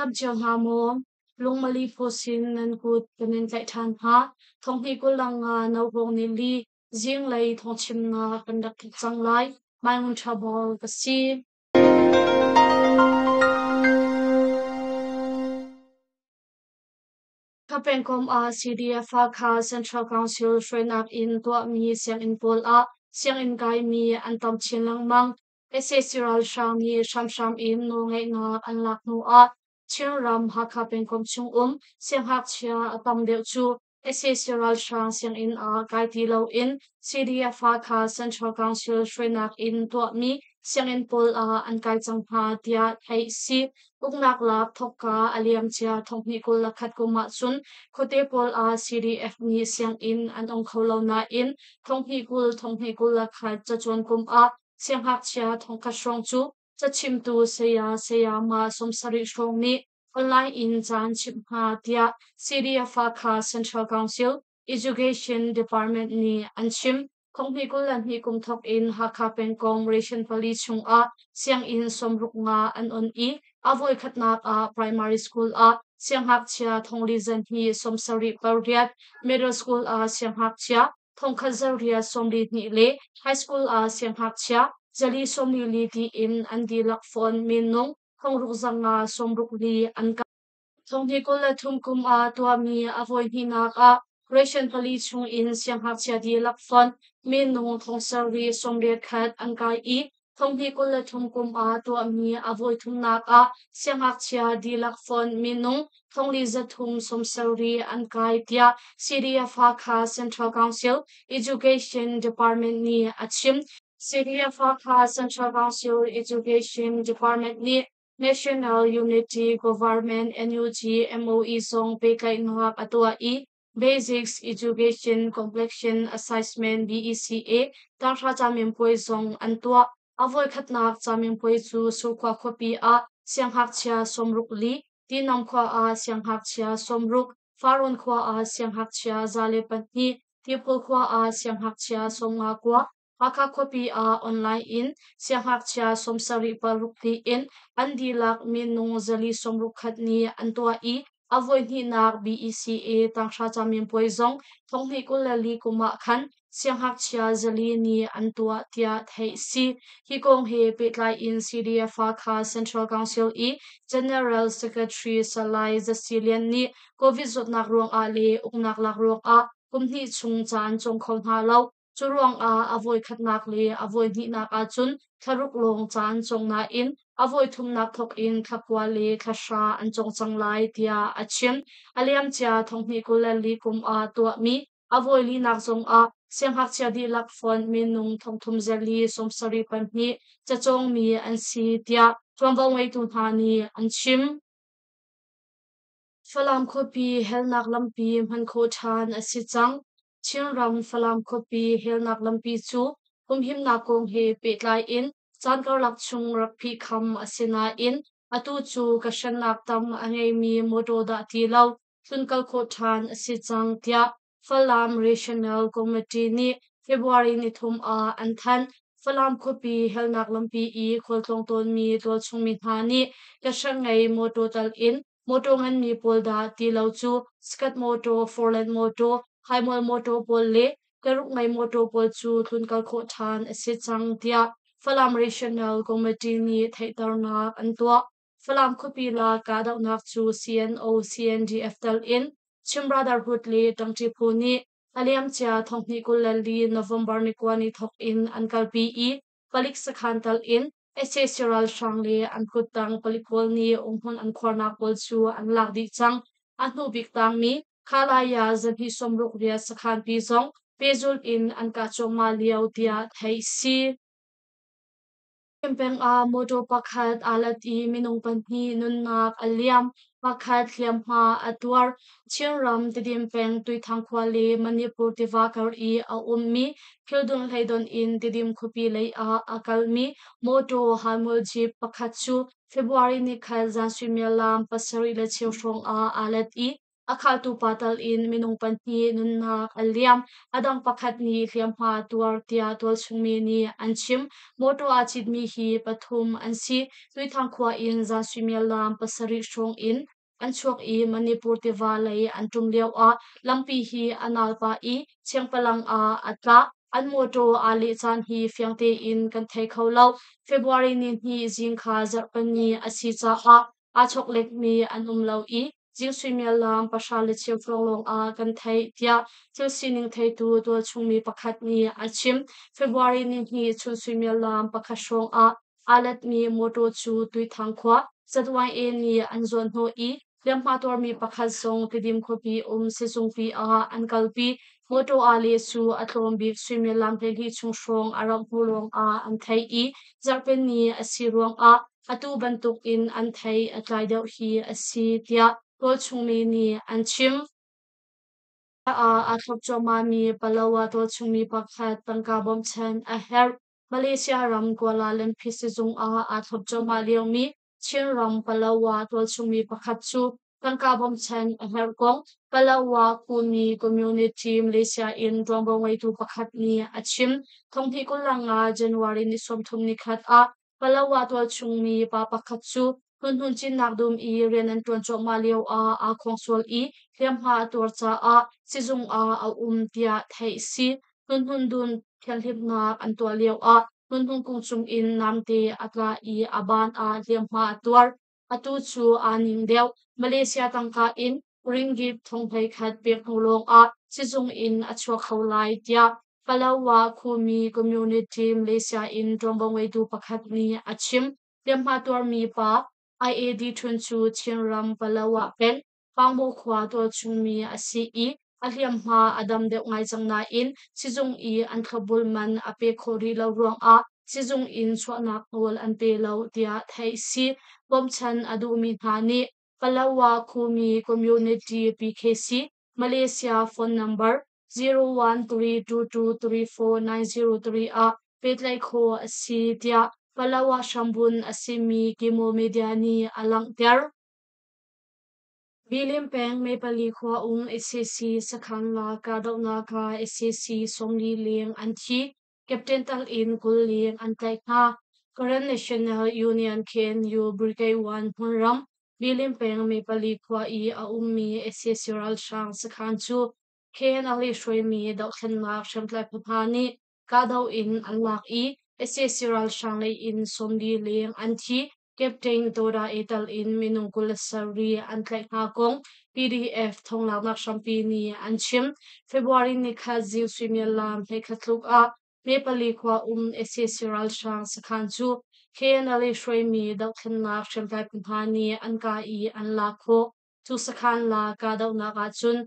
Nan dam cio hna maw? Lungmali phaw sin nan kut kan in tlaih ṭhan hna. Thonghnih 25 Nohawng ni li zinglei thawngchimnak kan rak thawk cang lai. Mai Ngun Ṭha Bawl ka si. Ka pengkomh ah CDF Hakha Central Council hruainak in tuahmi sianginn pawl ah sianginn kaimi an tam chin lengmang. Sac ralhrang nih hramhram in nawlngeihnak an lak hnu ah Chinram Hakha pengkomh chungum siangngakchia a tam deuh cu sac ralhrang sianginn ah kai ti loin CDF Hakha Central Council hruainak in tuahmi sianginn pawl ah an kai cang hna tiah theih a si. Uknak lak thawkka a liamcia thonghnih 21 kum ahcun khuate pawl ah CDF nih sianginn an ong kho lo nain thonghnih 20 thonghnih 21 cacawn kum ah siangngakchia thongkhat hrawng cu cachimtu saya sayama 70 hrawng nih online in ca an chimh hna tiah CDF Hakha Central Council Education Department nih an chim. Thonghnih 22 kum thawk in Hakha pengkomh ration pali chungah sianginn 65 an on i a voikhatnak ah primary school ah siangngakchia thongli zahnih 78, middle school ah siangngakchia thongkhat zariat 42 le high school ah siangngakchia zali 44 tiin an dihlak fawn minung thongruk zanga 64 an kai. Thonghnih 23 kum ah tuahmi a voihnihnak ah ration pali chungin siangngakchia dihlak fonh minung thong sarih 81 an kai i thonghnih 23 kum ah tuahmi a voithumnak ah siangngakchia dihlak fonh minung thongli zathum 70 an kai tiah CDF Hakha Central Council Education Department nih a chim. CDF Hakha Central Council Education Department nih National Unity Government NUG MOE zong pehtlaihnak a tuah i Basics Education Completion Assessment BECA tanghra caminpuai zong an tuah. A voikhatnak caminpuai cu Surkhua khuapi ah siangngakchia 64, Tinam khua ah siangngakchia 60, Farrawn khua ah siangngakchia 102, Tiphul khua ah siangngakchia 59, Hakha khuapi ah online in siangngakchia 76 tiin an dihlak minung 461 nih an tuah i a voihnihnak BECA tanghra caminpuai zong thonghnih 24 kum ah khan siangngakchia zali nih an tuah tiah theih a si. Hi kong he pehtlai in CDF Hakha Central Council i General Secretary Salai Zasi Lian nih COVID zawtnak ruangah le uknak lak ruangah kum hnih chung ca an cawng kho hna lo. Cu ruangah a voikhatnak le a voihnihnak ahcun thlaruk lawng ca an cawng nain a voithumnak thawk in thla kua le thla hra an cawng cang lai tiah a chim. A liamcia thonghnih 24 kum ah tuahmi a voilinak zongah siangngakchia dihlak fonh minung thongthum zali 72 cacawngmi an si tiah ṭuanvo ngeitu hna nih an chim. Falam khuapi helnak lampi hman khawh ṭhan a si cang. Chinram Falam khuapi helnak lampi cu humhimnak kong he pehtlai in caan karlak chung rak phihkham a si nain atu cu ka hrennak tam a ngeimi mawṭaw dah ti lo tlunkal khawh ṭhan a si cang tiah Falam Regional Committee nih February nithum ah an thanh. Falam khuapi helnak lampi i khualtlawng tawnmi tualchungmi hna nih ka hreng ngei mawṭaw tal in Mawṭaw nganmi pawl dah ti lo cu Skat mawṭaw, Forland mawṭaw, Haimual mawṭaw pawl le Karuk ngei mawṭaw pawl cu tlunkal khawh ṭhan a si cang tiah Falam Regional Committee nih theihternak an tuah. Falam khuapi lak kahdohnak cu CNO, CNDF tal in Chin Brotherhood le ṭangṭi phu nih a liamcia thonghnih 24 November ni kua ni thawk in an kalpi i palik sakhan tal in sac ralhrang le an kuttang palik pawl nih umhmun an khuarnak pawl cu an lak dih cang. A hnu bik tangmi Khalaya zahnih 68 sakhan pi zong pehzulh in an kah cuahmah lio tiah theih si. Peng ah motor pakhat aa lat i minung pahnih nunnak a liam, pakhat hliamhma a tuar. Chinram Tedim peng Tuithang khua le Manipur tiva kar i a ummi Phildung hleidon in Tedim khuapi lei ah a kalmi motor halmual jeep pakhat cu February nikhat zan suimilam 7:15 hrawng ah aa let i A khaltu pa tal in minung pahnih nunnak a liam. A dang pakhat nih hliamhma a tuar tiah tualchungmi nih an chim. Mawṭaw aa citmi hi pathum an si. Tuithang khua in zan suimilam pasarih hrawng in an chuak i Manipur tiva lei an ṭum lioah lampi hi a nal pah i Chiangpalang ah a tla. An mawṭaw aa leh caan hi fiang tein kan thei kho lo. February ni hnih zing kha zarhpini a si caah aa chawklekmi an um lo i zing suimilam pahra le cheu hrawng lawngah kan theih tiah thil sining theitu tualchungmi pakhat nih a chim. February ni hnih chun suimilam pakhat hrawngah aa letmi mawṭaw cu Tuithang khua ZYA nih an zuanhnawh i hliamhma tuarmi pakhat zong Tidim khuapi um sizungpi ah an kalpi. Mawṭaw aa leh cu a tlawm bik suimilam 12 chung hrawng a rauh hnu lawngah an theih i zarhpini a si ruangah atu bantukin an theih a tlai deuh hi a si tiah tualchungmi nih an chim. Ah aa thlop cuahmahmi Palawa tualchungmi pakhat tangka bawmchan a herh. Malaysia ram Kuala Lumpur sizung ah aa thlop cuahmah liomi Chinram Palawa tualchungmi pakhat cu tangka bawmchan a herh kong Palawa Kumi Community Malaysia in ṭuanvo ngeitu pakhat nih a chim. Thonghnih 25 January ni 31 ah Palawa tualchungmi pa pakhat cu hmunhmun cinnak dum i rian an ṭuan cuahmah lioah aa khawng sual i hliamhma a tuar caah sizung ah a um tiah theih a si. Hmunhmun dun thianhhlimhnak an tuah lioah hmunhmun kung cungin namte a tla i a ban ah hliamhma a tuar. Atu cu aa ning deuh. Malaysia tangka in ringgit thong 11 pek hnu lawngah sizung in a chuak kho lai tiah Palawa Khumi Community Malaysia in ṭuanvo ngeitu pakhat nih a chim. Hliamhma tuarmi pa IAD Htun cu Chinram Palawa peng Pangbo khua tualchungmi a si i a hliamhma a dam deuh ngai cang nain sizung i an thlopbul man a pek khawh rih lo ruangah sizung in chuahnak nawl an pe lo tiah theih si. Bawmchan a duhmi hna nih Palawa Khumi Community PKC Malaysia phone number 0132234903 ah pehtlaih khawh a si tiah Palawa hrambun a simi Kimo Media nih a langhter. Bilim peng Mepali khua um sac sakhan la kahdohnak ah sac 40 leng an thi. Captain tal in 20 leng an tlaih hna. Karen National Union KNU Brigade 1 hmunram Bilim peng Mepali khua i a ummi sac ralhrang sakhan cu KNLA hruaimi dohthlennak hriamtlai phu hna nih kahdoh in an lak i sac ralhrang lei in 40 leng an thi. Captain Toda i tal in minung 27 an tlaih hna kong PDF thonglaknak hrampi nih an chim. February nikhat zing suimilam 11 tluk ah Mepali khua um sac ralhrang sakhan cu KNLA hruaimi dohthlennak hriamtlai phu hna nih an kah i an lak khawh. Cu sakhan la kahdohnak ahcun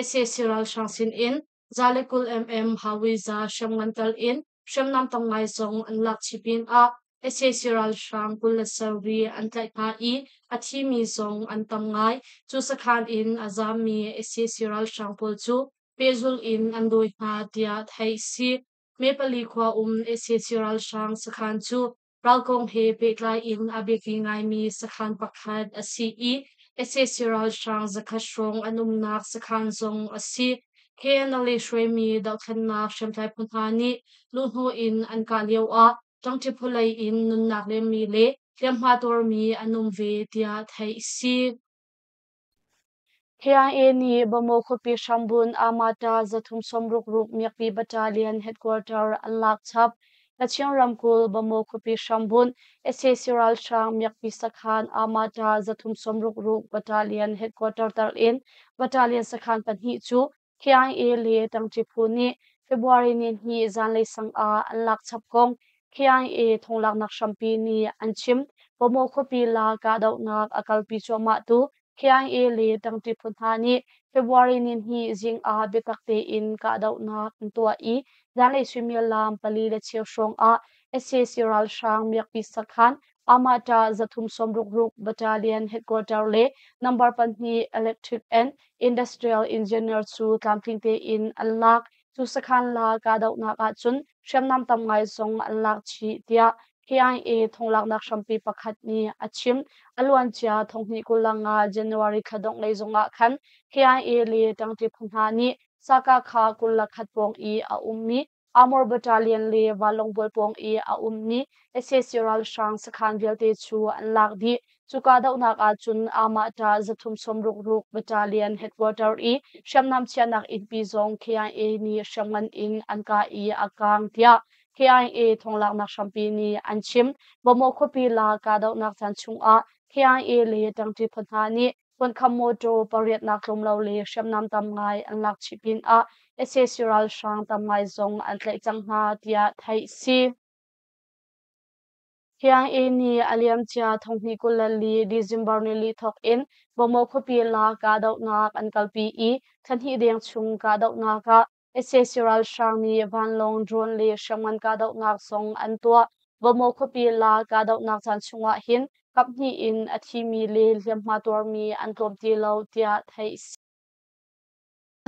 sac ralhrang sin in 120 mm hawiza hriamngan tal in hriamnam tam ngai zong an lak chih pinah sac ralhrang 27 an tlaih hna i a thimi zong an tam ngai. Cu sakhan in a zaammi sac ralhrang pawl cu pehzulh in an dawi hna tiah theih si. Mepali khua um sac ralhrang sakhan cu ralkong he pehtlai in a biapi ngaimi sakhan pakhat a si i sac ralhrang 100 hrawng an umnak sakhan zong a si. KNLA hruaimi dohthlennak hriamtlai phu hna nih luhhnawh in an kah lioah ṭangṭi phulei in nunnak lemmi le hliamhma tuarmi an um ve tiah theih a si. KIA nih Bamaw khuapi hrambun Amata 366 Miakpi Battalion Headquarter an lak chap. Kachin ramkulh Bamaw khuapi hrambun sac ralhrang Miakpi sakhan Amata 366 Battalion Headquarter tar in Battalion sakhan pahnih cu KIA le ṭangṭi phu nih February ni hnih zanlei sang ah an lak chap kong KIA thonglaknak hrampi nih an chim. Bamaw khuapi la kahdohnak a kalpi cuahmahtu KIA le ṭangṭi phu hna nih February ni hnih zing ah biatak tein kahdohnak an tuah i zanlei suimilam pali le cheu hrawng ah sac ralhrang miakpi sakhan Amata 366 Battalion Headquarter le number pahnih Electric and Industrial Engineer cu tlamtling tein an lak. Cu sakhan la kahdohnak ahcun hriamnam tam ngai zong an lak chih tiah KIA thonglaknak hrampi pakhat nih a chim. A luancia thonghnih 25 January thla dongh lei zongah khan KIA le ṭangṭi phu hna nih Sakakha 21 pawng i a ummi Armor Battalion le vanlawng bual pawng i a ummi sac ralhrang sakhan vialte cu an lak dih. Cu kahdohnak ahcun Amah-ṭa 366 Battalion headquarter i hriamnam chiahnak innpi zong KIA nih hriamngan in an kah i a kaang tiah KIA thonglaknak hrampi nih an chim. Bawmaw khuapi la kahdohnak caan chungah KIA le ṭangṭi phu hna nih Hmunkham mawṭaw pariatnak tlawm lo le hriamnam tam ngai an lak chih pinah sac ralhrang tam ngai zong an tlaih cang hna tiah theih si. KIA nih a liamcia thonghnih 24 December nili thawk in Bawmaw khuapi la kahdohnak an kalpi i thlahnih deng chung kahdohnak ah Sac ralhrang nih vanlawng, drone le hriamngan kahdohnak zong an tuah. Bawmaw khuapi la kahdohnak caan chungah hin kaphnih in a thimi le hliamhma tuarmi an tlawm ti lo tiah theih a si.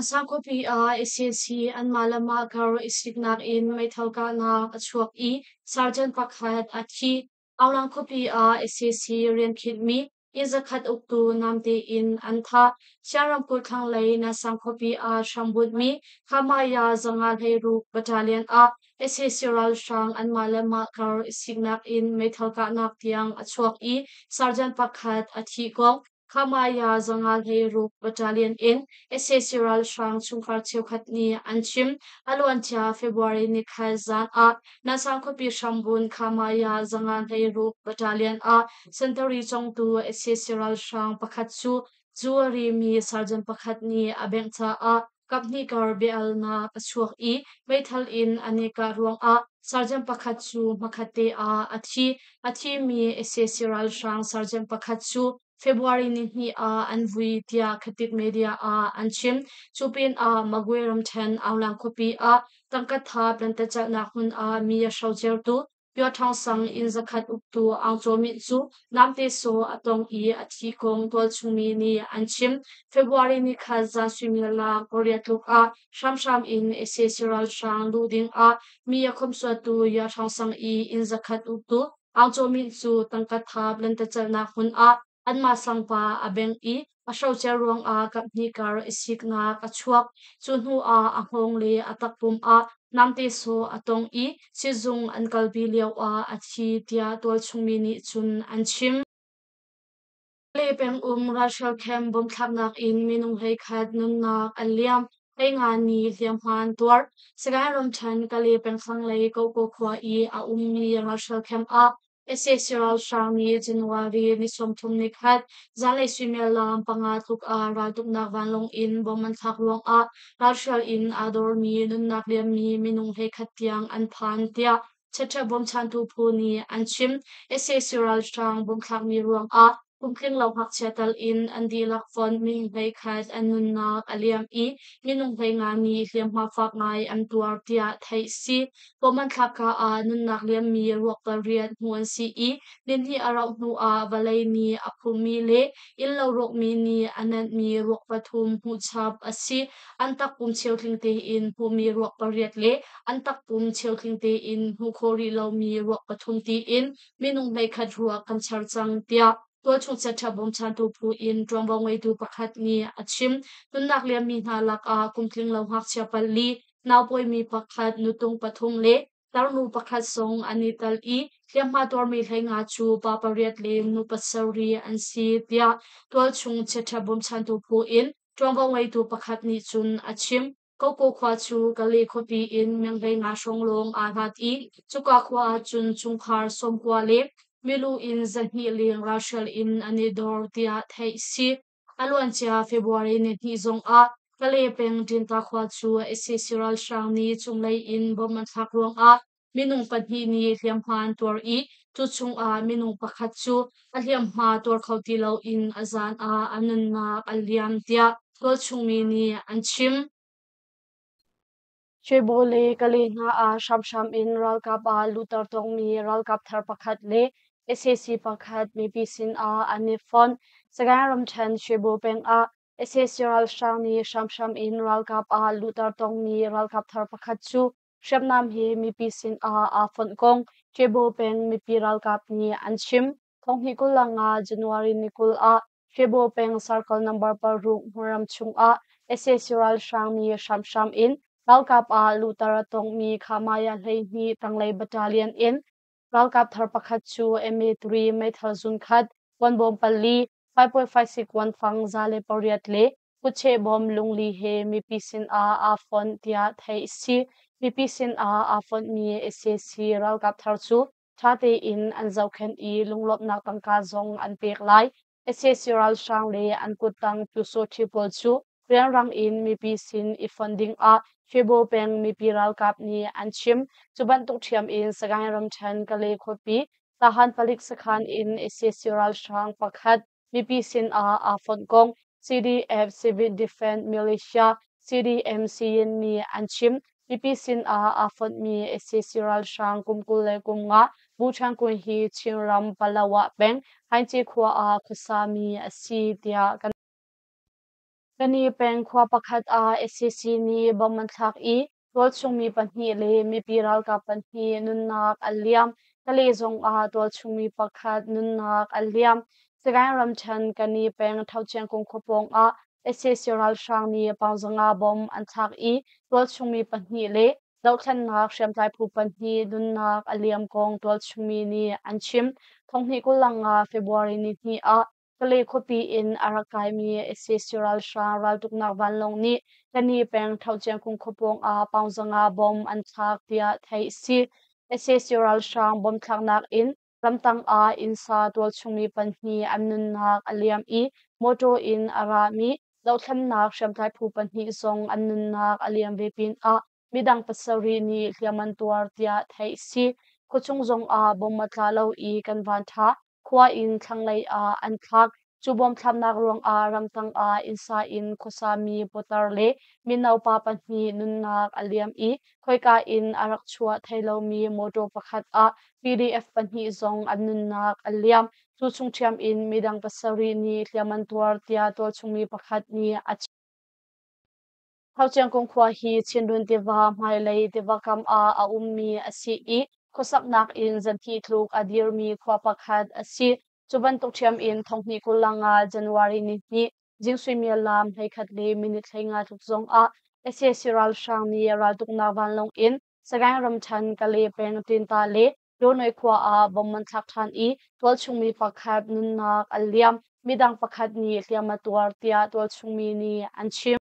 Sang khuapi ah sac anmah le mah kar i siknak in meithal kahnak a chuak i sergeant pakhat a thi. Aunglang khuapi ah sac rian khinhmi inn 100 uktu namte in an thah. Sian ramkulh thlanglei Nasang khuapi ah hrambunhmi Khamaya 516 Battalion ah sac ralhrang anmah le mah kar i siknak in meithal kahnak tiang a chuak i sergeant pakhat a thih kong Khamaya 516 Battalion in sac ralhrang chungkhar cheukhat nih an chim. A luancia February 3 zan ah Nansang khuapi hrambun Khamaya 516 Battalion ah sentari congtu sac ralhrang pakhat cu zu a rimi sergeant pakhat nih a bengh caah kaphnih kar bia-alnak a chuak i meithal in an i kah ruangah sergeant pakhat cu hmakhatte ah a thi. A thimi sac ralhrang sergeant pakhat cu February 2 ah an vui tiah Khatit media ah an chim. Cu pinah Magwe ramṭhen Aunglang khuapi ah tangka tha plantacelhnak hmun ah mi a hrocertu Pyawṭhawng sang inn 100 uktu Aung Caw Myint cu namte saw a tong i a thi kong tualchungmi nih an chim. February 3 zan suimilam 8 tluk ah hramhram in sac ralhrang luh ding ah mi a khawmhsuattu Yaṭhawng sang i inn 100 uktu Aung Caw Myint cu tangka thap lentecelhnak hmun ah anmah sangpa a bengh i a hrocer ruangah kaphnih kar i siknak a chuak. Cu hnu ah a hngawng le a takpum ah namte sawh a tong i sizung an kalpi lioah a thi tiah tualchungmi nih cun an chim. Le pengum ralhrial camp bomthlaknak in minung 11 nunnak an liam. 15 nih hliamhma an tuar. Sagaing ramṭhen Kale peng thlanglei Koko khua i a ummi ralhrial camp ah sac ralhrang nih January ni 31 zanlei suimilam 5 tluk ah raltuknak vanlawng in bom an thlak ruangah ralhrial in aa dormi nunnak liammi minung 11 tiang an phan tiah Chetṭha bawmchantu phu nih an chim. Sac ralhrang bomthlakmi ruangah kumtling lo ngakchia tal in an dihlak fonh minung 11 an nunnak a liam i minung 15 nih hliamhma fak ngai an tuar tiah theih si. Bom an thlakka ah nunnak liammi ruak 8 hmuh an si i nihnih a rauh hnu ah vawlei nih a phummi le innlo rawkmi nih a nenhmi ruak 3 hmuh chap a si. An takpum cheutling tein hmuhmi ruak 8 le an takpum cheutling tein hmuh khawh rih lomi ruak 3 tiin minung 11 ruak kan char cang tiah tualchung chiaṭha bawmchantu phu in ṭuanvo ngeitu pakhat nih a chim. Nunnak liammi hna lakah kumtling lo ngakchia 4, naupawimi pakhat, nutung 3 le tarnu pakhat zong an i tel i hliamhma tuarmi 15 cu pa 8 le nu 7 an si tiah tualchung chiaṭha bawmchantu phu in ṭuanvo ngeitu pakhat nih cun a chim. Koko khua cu Kale khuapi in meng 15 hrawng lawng aa hlat i cuka khua ah cun chungkhar 90 le milu in 200 leng ralhrial in an i dor tiah theih a si. A luancia February 2 zongah Kale peng Ṭinta khua cu sac ralhrang nih cunglei in bomb an thlak ruangah minung 2 nih hliamhma an tuar i cu chungah minung pakhat cu a hliamhma tuar kho ti loin a zan ah a nunnak a liam tiah tualchungmi nih an chim. Shwebo le Kale hna ah hramhram in ralkap ah luhter tongmi ralkap thar pakhat le sac pakhat mipi sinah an i fonh. Sagaing ramṭhen Shwebo peng ah sac ralhrang nih hramhram in ralkap ah luhter tongmi ralkap thar pakhat cu hriamnam he mipi sinah aa fonh kong. Ṭebo peng mipi ralkap nih an chim. Thonghnih 25 January ni 20 ah Ṭebo peng Circle number 6 hmunram chungah sac ralhrang nih hramhram in ralkap ah luhter a tongmi Khamaya 12 tanglei battalion in ralkap thar pakhat cu MA3 meithal zunkhat, kuanbawm pali, 5.56 kuanfang 108 le kutcheh bawm lungli he mipi sinah aa fonh tiah theih a si. Mipi sinah aa fonhmi sac ralkap thar cu ṭha tein an zohkhenh i lunglawmhnak tangka zong an pek lai. Sac ralhrang le an kuttang pyusawṭhi pawl cu rianrang in mipi sin i fonh dingah Hribo peng mipi ralkap nih an chim. Cu bantuk ṭhiam in Sagaing ramṭhen Kalay khuapi Tahan palik sakhan in sac ralhrang pakhat mipi sinah aa fonh kong CDF Civil Defense Militia CDMC nih an chim. Mipi sinah aa fonhmi sac ralhrang kum 25 Bu Ṭhan Kun hi Chinram Palawa peng Hainci khua ah khuasami a si tiah kan Kani peng khua pakhat ah sac nih bomb an thlak i tualchungmi pahnih le mipi ralkap pahnih nunnak an liam. Kale zong ah tualchungmi pakhat nunnak an liam. Sagaing ramṭhen Kani peng Thochiangkung khua pawng ah sac ralhrang nih paungzanga bomb an thlak i tualchungmi pahnih le dohthlennak hriamtlai phu pahnih nunnak a liam kong tualchungmi nih an chim. Thonghnih 25 February ni hnih ah Kalay khuapi in a rak kaimi sac ralhrang raltuknak vanlawng nih Kani peng Thohciangkung khua pawng ah paungzanga bomb an thlak tiah theih a si. Sac ralhrang bomb thlaknak in ramtang ah innsa tualchungmi pahnih an nunnak a liam i mawṭaw in a rami dohthlennak hriamtlai phu pahnih zong an nunnak a liam ve pinah midang pasarih nih hliam an tuar tiah theih a si. Khuachung zongah bomb a tla lo i kan van ṭha. Khua in thlanglei ah an thlak. Cu bomb thlaknak ruangah ramtang ah innsa in khuasami putar le mino pa pahnih nunnak a liam i khoika in a rak chuah thai lomi mawṭaw pakhat ah PDF pahnih zong an nunnak a liam. Cu chung ṭhiam in midang pasarih nih hliam an tuar tiah tualchungmi pakhat nih a chim. Thauciangkung khua hi Chinrun tiva hmailei tiva kam ah a ummi a si i khuasaknak in zanthih tluk a dirmi khua pakhat a si. Cu bantuk ṭhiam in thonghnih 25 January ni hnih zing suimilam 11 le minute 15 tluk zong ah sac ralhrang nih raltuknak vanlawng in Sagaing ramṭhen Kalay peng Tinta le Dawnoi khua ah bomb an thlak ṭhan i tualchungmi pakhat nunnak a liam. Midang pakhat nih hliam a tuar tiah tualchungmi nih an chim.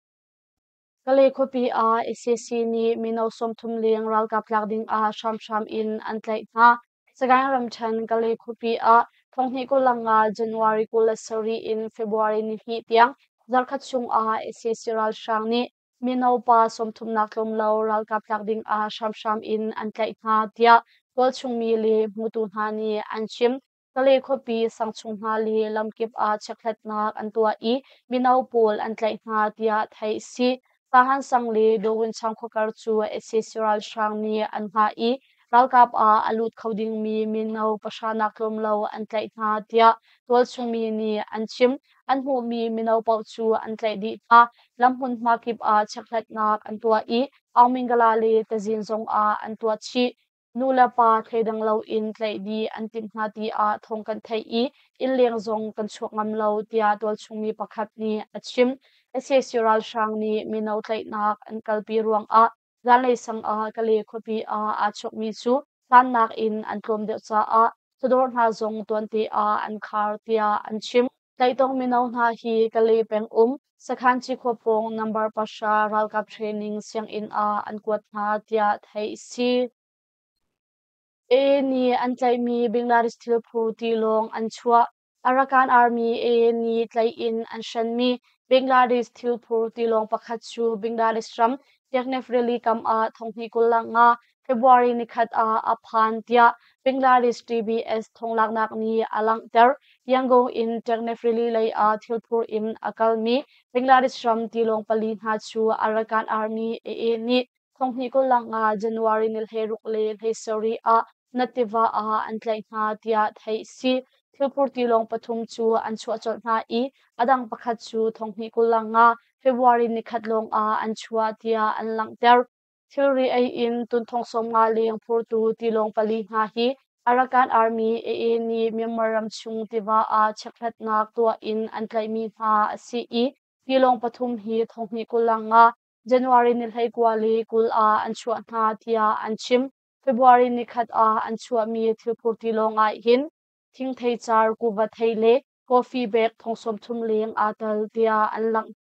Kalay khuapi ah sac nih mino 30 leng ralkap tlak ding ah hramhram in an tlaih hna. Sagaing ramṭhen Kalay khuapi ah thonghnih 25 January 27 in February ni hnih tiang zarkhat chung ah sac ralhrang nih mino pa 30 tlawm lo ralkap tlak ding ah hramhram in an tlaih hna tiah tualchungmi le hmutu hna nih an chim. Kalay khuapi sangchung hna le lamkip ah checkhlatnak an tuah i mino pawl an tlaih hna tiah theih a si. Tahan sang le Dawunchang khuakar cu sac ralhrang nih an hngah i ralkap ah a lut kho dingmi mino pahra nak tlawm lo an tlaih hna tiah tualchungmi nih an chim. An hmuhmi mino paoh cu an tlaih dih hna. Lam hmunhma kip ah checkhlatnak an tuah i Aungmingala le Tazin zong ah an tuah chih. Nu le pa thleidang loin tlaih dih an timh hna tiah thawng kan theih i innleng zong kan chuak ngam lo tiah tualchungmi pakhat nih a chim. Sac ralhrang nih mino tlaihnak an kalpi ruangah zanlei sang ah Kalay khuapi ah aa chawkmi cu hlannak in an tlawm deuh caah chawdawr hna zong tuante ah an khar tiah an chim. Tlaitong mino hna hi Kalay peng um Sakhan Cikhua pawng number 0 ralkap training sianginn ah an kuat hna tiah theih a si. AA nih an tlaihmi Bangladesh thilphu tilawng an chuah. Arakan Army AA nih tlaih in an hrenmi Bangladesh thilphur tilawng pakhat cu Bangladesh ram Teknaf rili kam ah thonghnih 25 February nikhat ah a phan tiah Bangladesh TBS thonglaknak nih a langhter. Yangon in Teknaf rili lei ah thilphur in a kalmi Bangladesh ram tilawng pali hna cu Arakan Army AA nih thonghnih 25 January ni 16 le 17 ah Nat tiva ah an tlaih hna tiah theih a si. Thilphur tilawng pathum cu an chuah colh hna i a dang pakhat cu thonghnih 25 February nikhat lawng ah an chuah tiah an langhter. Thilri ei in tunthong 50 leng phurtu tilawng pali hna hi Arakan Army AA nih Myanmar ram chung tiva ah chekhlatnak tuah in an tlaihmi hna a si i tilawng pathum hi 2025 January ni 21 le 20 ah an chuah hna tiah an chim. February nikhat ah an chuahmi thilphur tilawng ah hin thingthei car, kuva thei le coffee bag thong 30 leng aa tel tiah an langhter.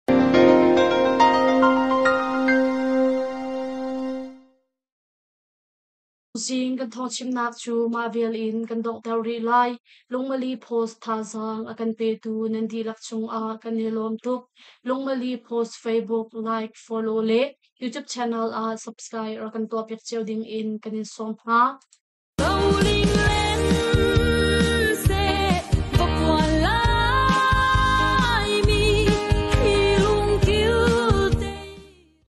Zing kan thawngchimnak cu mah vial in kan donghter rih lai. Lungmali Post thazaang a kan petu nan dihlak cungah kan i lawm tuk. Lungmali Post Facebook like, follow le YouTube channel ah subscribe rak kan tuahpiak cio ding in kan in sawm hna.